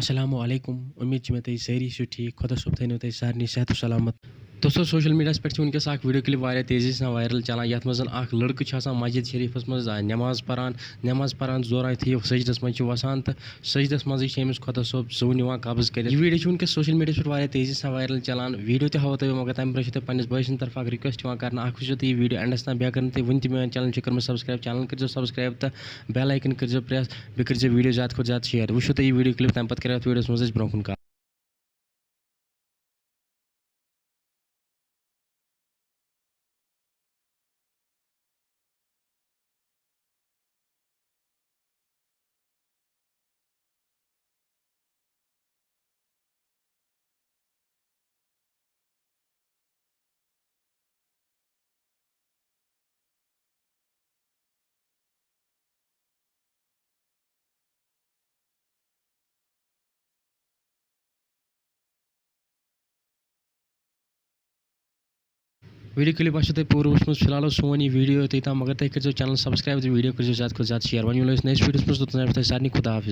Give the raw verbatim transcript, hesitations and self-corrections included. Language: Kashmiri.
السلام علیکم، امید چھِ مےٚ تُہۍ سٲری چھِو ٹھیٖک۔ خۄدا صٲب تھٲینو تۄہہِ سارنٕے صحت و سلامت۔ دوستو، سوشل میڈیاہَس پٮ۪ٹھ چھِ وٕنکیٚس اَکھ ویٖڈیو کِلِپ واریاہ تیزی سان وائرل چلان، یَتھ منٛز اَکھ لٔڑکہٕ چھُ آسان مسجد شریٖفَس منٛز، آ، نٮ۪ماز پَران۔ نٮ۪ماز پَران دوران یُتھُے یہِ سجدَس منٛز چھُ وَسان، تہٕ سجدَس منٛزٕے چھِ أمِس خۄدا صٲب زُو نِوان قبض کٔرِتھ۔ یہِ ویٖڈیو چھِ وٕنکیٚس سوشل میڈیاہَس پٮ۪ٹھ واریاہ تیزی سان وائرل چلان۔ ویٖڈیو تہِ ہاوو تۄہہِ بہٕ، مگر تَمہِ برٛونٛہہ چھِ تۄہہِ پنٛنِس بٲے سٕنٛدِ طرفہٕ اَکھ request یِوان کرنہٕ، اَکھ وٕچھزیو تُہۍ یہِ ویٖڈیو endس تام، بیٚیہِ اگر نہٕ تُہۍ وٕنہِ تہِ میون channel چھُ کٔرمٕژ subscribe، channel کٔرزیو subscribe تہٕ bell icon کٔرزیو press، بیٚیہِ کٔرزیو ویٖڈیو زیادٕ کھۄتہٕ زیادٕ share۔ وٕچھِو تُہۍ یہِ ویٖڈیو کِلِپ، تَمہِ پَتہٕ کَرو اَتھ ویٖڈیوَس منٛز أسۍ برٛونٛہہ کُن کَتھ۔ ویٖڈیو کِلِپ آسیو تۄہہِ پوٗرٕ وٕچھمٕژ۔ فی الحال اوس سون یہِ ویٖڈیو یوٚتُے تام، مگر تُہۍ کٔرزیو channel subscribe تہٕ ویٖڈیو کٔرزیو زیادٕ کھۄتہٕ زیادٕ share۔ وۄنۍ مِلو أسۍ نٔیِس ویٖڈیوَس منٛز، توٚتام چھُ تۄہہِ سارنٕے خۄدا حافظ۔